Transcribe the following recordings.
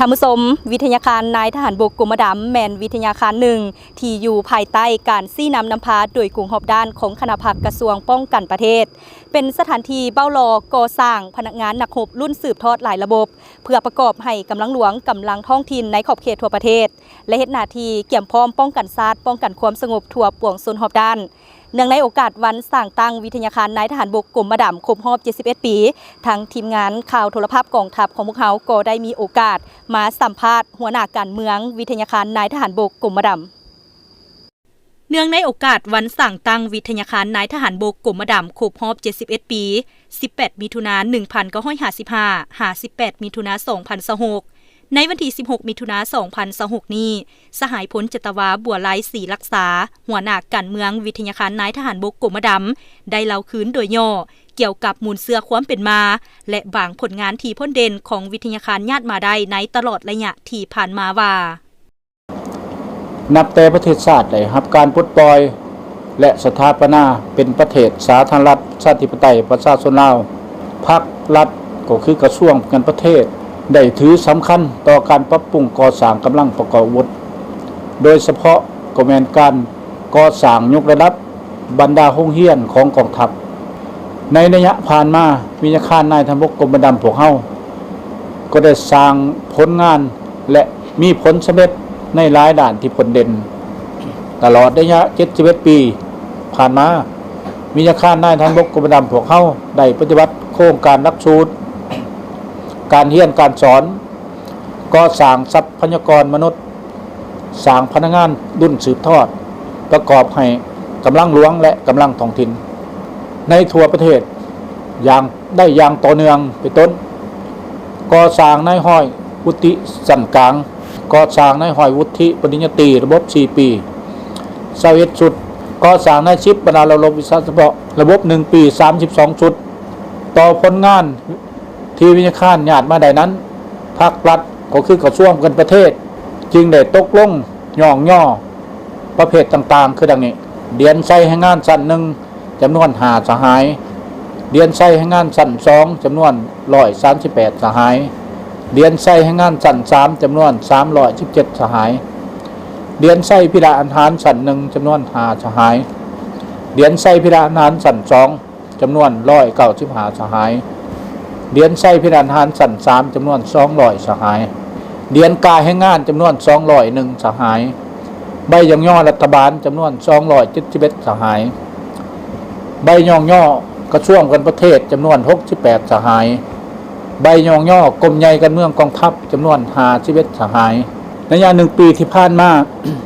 ທ່ານຜູ້ຊົມ, ວິທະຍາຄານນາຍທະຫານບົກກົມມະດຳ ແມ່ນວິທະຍາຄານໜຶ່ງທີ່ຢູ່ພາຍໃຕ້ການຊີ້ນຳນຳພາໂດຍກົງຮອບດ້ານຂອງຄະນະພັກກະຊວງປ້ອງກັນປະເທດ, ເປັນສະຖານທີ່ເບ້າຫຼໍ່ກໍ່ສ້າງພະນັກງານນັກຮົບລຸ້ນສືບທອດຫຼາຍລະບົບ ເພື່ອປະກອບໃຫ້ກຳລັງຫຼວງ, ກຳລັງທ້ອງຖິ່ນໃນຂອບເຂດທົ່ວປະເທດ ແລະ ເຮັດໜ້າທີ່ກຽມພ້ອມປ້ອງກັນຊາດ, ປ້ອງກັນຄວາມສະຫງົບທົ່ວປວງຊົນຮອບດ້ານ. ເນື່ອງໃນໂອກາດວັນສ້າງຕັ້ງວິທະຍາຄານນາຍທະຫານບົກກົມມະດຳຄົບຮອບເຈັດສິບເອັດປີ, ທາງທີມງານຂ່າວໂທລະພາບກອງທັບຂອງພວກເຮົາກໍໄດ້ມີໂອກາດມາສຳພາດຫົວໜ້າການເມືອງວິທະຍາຄານນາຍທະຫານບົກກົມມະດຳ. ເນື່ອງໃນໂອກາດວັນສ້າງຕັ້ງວິທະຍາຄານນາຍທະຫານບົກກົມມະດຳຄົບຮອບເຈັດສິບເອັດປີ, ສິບແປດ ມິຖຸນາ ໜຶ່ງພັນເກົ້າຮ້ອຍຫ້າສິບຫ້າ ຫາ ສິບແປດ ມິຖຸນາ ສອງພັນຊາວຫົກ, ໃນວັນທີ ສິບຫົກ ມິຖຸນາ ສອງພັນຊາວຫົກນີ້, ສະຫາຍພົນຈັດຕະວາ ບົວໄລ ສີລັກສາ, ຫົວໜ້າການເມືອງວິທະຍາຄານນາຍທະຫານບົກກົມມະດຳ ໄດ້ເລົ່າຄືນໂດຍຫຍໍ້ກ່ຽວກັບມູນເຊື້ອຄວາມເປັນມາ ແລະ ບາງຜົນງານທີ່ພົ້ນເດັ່ນຂອງວິທະຍາຄານຍາດມາໄດ້ໃນຕະຫຼອດໄລຍະທີ່ຜ່ານມາວ່າ. ນັບແຕ່ປະເທດຊາດໄດ້ຮັບການປົດປ່ອຍ ແລະ ສະຖາປະນາເປັນປະເທດສາທາລະນະລັດ ປະຊາທິປະໄຕ ປະຊາຊົນລາວ, ພັກລັດ ກໍຄືກະຊວງປ້ອງກັນປະເທດ ໄດ້ຖືສຳຄັນຕໍ່ການປັບປຸງກໍ່ສ້າງກຳລັງປະກອບອາວຸດ, ໂດຍສະເພາະກໍແມ່ນການກໍ່ສ້າງຍົກລະດັບບັນດາໂຮງຮຽນຂອງກອງທັບ. ໃນໄລຍະຜ່ານມາ, ວິທະຍາຄານນາຍທະຫານບົກກົມມະດຳພວກເຮົາ ກໍໄດ້ສ້າງຜົນງານ ແລະ ມີຜົນສຳເລັດໃນຫຼາຍດ້ານທີ່ພົ້ນເດັ່ນ. ຕະຫຼອດໄລຍະເຈັດສິບເອັດປີຜ່ານມາ, ວິທະຍາຄານນາຍທະຫານບົກກົມມະດຳພວກເຮົາໄດ້ປະຕິບັດໂຄງການຫຼັກສູດການຮຽນການສອນ, ກໍ່ສ້າງຊັບພະຍາກອນມະນຸດ, ສ້າງພະນັກງານລຸ້ນສືບທອດ, ປະກອບໃຫ້ກຳລັງຫຼວງ ແລະ ກຳລັງທ້ອງຖິ່ນໃນທົ່ວປະເທດຢ່າງ ໄດ້ຢ່າງຕໍ່ເນື່ອງ ເປັນຕົ້ນ ກໍ່ສ້າງນາຍຮ້ອຍວຸດທິຊັ້ນກາງ, ກໍ່ສ້າງນາຍຮ້ອຍວຸດທິປະລິນຍາຕີລະບົບສີ່ປີ ຊາວເອັດຊຸດ, ກໍ່ສ້າງນາຍສິບບັນດາລະບົບວິຊາສະເພາະລະບົບໜຶ່ງປີ ສາມສິບສອງຊຸດ. ຕໍ່ຜົນງານທີ່ວິທະຍາຄານຍາດມາໄດ້ນັ້ນ, ພັກລັດ ກໍຄືກະຊວງປ້ອງກັນປະເທດ ຈຶ່ງໄດ້ຕົກລົງຍ້ອງຍໍປະເພດຕ່າງໆ ຄືດັ່ງນີ້: ຫຼຽນໄຊແຮງງານຊັ້ນໜຶ່ງ ຈຳນວນຫ້າສະຫາຍ, ຫຼຽນໄຊແຮງງານຊັ້ນສອງ ຈຳນວນຮ້ອຍສາມສິບແປດສະຫາຍ, ຫຼຽນໄຊແຮງງານຊັ້ນສາມ ຈຳນວນສາມຮ້ອຍສິບເຈັດສະຫາຍ, ຫຼຽນໄຊພິລະອາຫານຊັ້ນໜຶ່ງ ຈຳນວນຫ້າສະຫາຍ, ຫຼຽນໄຊພິລະອາຫານຊັ້ນສອງ ຈຳນວນຮ້ອຍເກົ້າສິບຫ້າສະຫາຍ, ຫຼຽນໄຊພິລະອາຫານຊັ້ນສາມ ຈຳນວນສອງຮ້ອຍສະຫາຍ, ຫຼຽນກາແຮງງານ ຈຳນວນສອງຮ້ອຍໜຶ່ງສະຫາຍ, ໃບຍ້ອງຍໍລັດຖະບານ ຈຳນວນສອງຮ້ອຍເຈັດສິບເອັດສະຫາຍ, ໃບຍ້ອງຍໍກະຊວງປ້ອງກັນປະເທດ ຈຳນວນຫົກສິບແປດສະຫາຍ, ໃບຍ້ອງຍໍກົມໃຫຍ່ການເມືອງກອງທັບ ຈຳນວນຫ້າສິບເອັດສະຫາຍ. ໄລຍະໜຶ່ງປີທີ່ຜ່ານມາ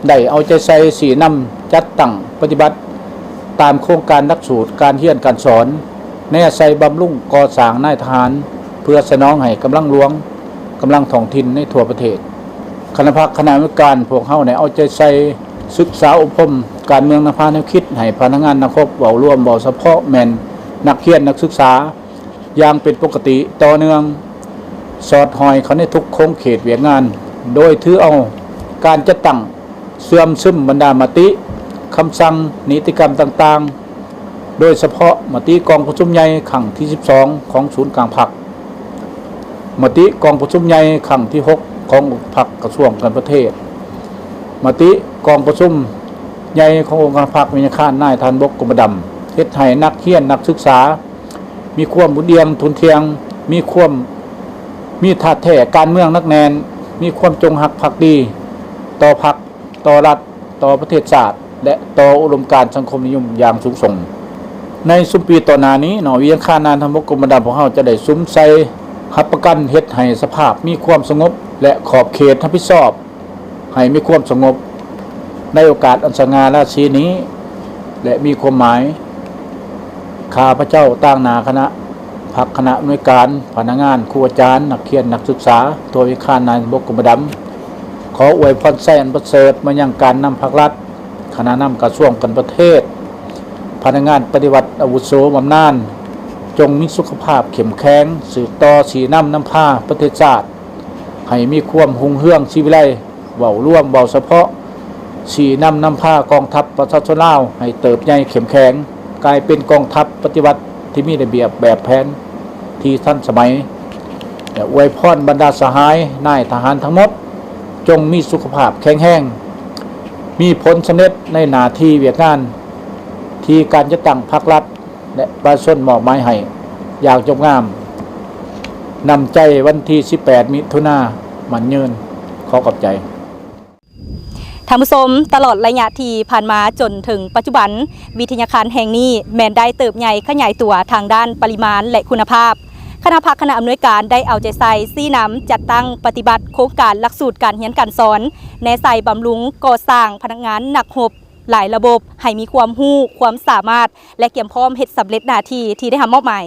ໄດ້ເອົາໃຈໃສ່ຊີ້ນຳຈັດຕັ້ງປະຕິບັດຕາມໂຄງການຫຼັກສູດການຮຽນການສອນ ໃນອາໄສບຳລຸງກໍ່ສ້າງນາຍທະຫານ ເພື່ອສະໜອງໃຫ້ກຳລັງຫຼວງ, ກຳລັງທ້ອງຖິ່ນໃນທົ່ວປະເທດ. ຄະນະພັກຄະນະອຳນວຍການພວກເຮົາໄດ້ເອົາໃຈໃສ່ສຶກສາອົບຮົມການເມືອງນຳພາແນວຄິດໃຫ້ພະນັກງານນັກຮົບ ເວົ້າລວມ ເວົ້າສະເພາະແມ່ນນັກຮຽນນັກສຶກສາ ຢ່າງເປັນປົກກະຕິຕໍ່ເນື່ອງ, ສອດຫ້ອຍເຂົ້າໃນທຸກຂົງເຂດວຽກງານ, ໂດຍຖືເອົາການຈັດຕັ້ງເຊື່ອມຊຶມບັນດາມະຕິ, ຄຳສັ່ງ, ນິຕິກຳຕ່າງໆ, ໂດຍສະເພາະມະຕິກອງປະຊຸມໃຫຍ່ຄັ້ງທີສິບສອງຂອງສູນກາງພັກ, ມະຕິກອງປະຊຸມໃຫຍ່ຄັ້ງທີຫົກຂອງອົງຄະພັກກະຊວງການຕ່າງປະເທດ, ມະຕິກອງປະຊຸມໃຫຍ່ຂອງອົງຄະພັກວິທະຍາຄານນາຍທະຫານບົກກົມມະດຳ, ເຮັດໃຫ້ນັກຮຽນນັກສຶກສາ ມີຄວາມອຸ່ນອຽງທຸ່ນທ່ຽງ, ມີຄວາມ ມີທາດແທ້ການເມືອງໜັກແໜ້ນ, ມີຄວາມຈົງຮັກພັກດີຕໍ່ພັກ, ຕໍ່ລັດ, ຕໍ່ປະເທດຊາດ ແລະ ຕໍ່ອຸດົມການສັງຄົມນິຍົມຢ່າງສູງສົ່ງ. ໃນຊຸມປີຕໍ່ໜ້ານີ້ເນາະ, ວິທະຍາຄານນາຍທະຫານບົກກົມມະດຳພວກເຮົາຈະໄດ້ສຸມໃສ່ຮັບປະກັນເຮັດໃຫ້ສະພາບມີຄວາມສະຫງົບ ແລະ ຂອບເຂດຮັບຜິດຊອບ ໃຫ້ມີຄວາມສະຫງົບໃນໂອກາດອັນສະຫງ່າລາສີນີ້ ແລະ ມີຄວາມໝາຍ. ຂ້າພະເຈົ້າຕາງໜ້າຄະນະພັກ, ຄະນະອຳນວຍການ, ພະນັກງານ, ຄູອາຈານ, ນັກຮຽນ, ນັກສຶກສາ ທົ່ວວິທະຍາຄານນາຍທະຫານບົກກົມມະດຳ ຂໍອວຍພອນໄຊອັນປະເສີດມາຍັງການນຳພັກລັດ, ຄະນະນຳກະຊວງການຕ່າງປະເທດ, ພະນັກງານປະຕິວັດອາວຸໂສບຳນານ, ຈົ່ງມີສຸຂະພາບເຂັ້ມແຂງ, ສືບຕໍ່ຊີ້ນຳນຳພາປະເທດຊາດ ໃຫ້ມີຄວາມຮຸ່ງເຮືອງສີວິໄລ, ເວົ້າລວມ, ເວົ້າສະເພາະ, ຊີ້ນຳນຳພາກອງທັບປະຊາຊົນລາວໃຫ້ເຕີບໃຫຍ່ເຂັ້ມແຂງ, ກາຍເປັນກອງທັບປະຕິວັດທີ່ມີລະບຽບແບບແຜນທີ່ທັນສະໄໝ. ອວຍພອນບັນດາສະຫາຍນາຍທະຫານທັງໝົດ ຈົ່ງມີສຸຂະພາບແຂງແຮງ, ມີຜົນສຳເລັດໃນໜ້າທີ່ວຽກງານ ທີ່ການຈັດຕັ້ງພັກລັດ ແລະ ປະຊາຊົນມອບໝາຍໃຫ້ຢ່າງຈົບງາມ. ນ້ຳໃຈວັນທີສິບແປດ ມິຖຸນາ ໝັ້ນຍືນ. ຂໍຂອບໃຈ. ທ່ານຜູ້ຊົມ, ຕະຫຼອດໄລຍະທີ່ຜ່ານມາຈົນເຖິງປັດຈຸບັນ, ວິທະຍາຄານແຫ່ງນີ້ແມ່ນໄດ້ເຕີບໃຫຍ່ຂະຫຍາຍຕົວທາງດ້ານປະລິມານ ແລະ ຄຸນນະພາບ. ຄະນະພັກຄະນະອຳນວຍການໄດ້ເອົາໃຈໃສ່ຊີ້ນຳຈັດຕັ້ງປະຕິບັດໂຄງການຫຼັກສູດການຮຽນການສອນ, ແນໃສ່ບຳລຸງກໍ່ສ້າງພະນັກງານນັກຮົບຫຼາຍລະບົບ ໃຫ້ມີຄວາມຮູ້, ຄວາມສາມາດ ແລະ ກຽມພ້ອມເຮັດສຳເລັດໜ້າທີ່ທີ່ໄດ້ຮັບມອບໝາຍ.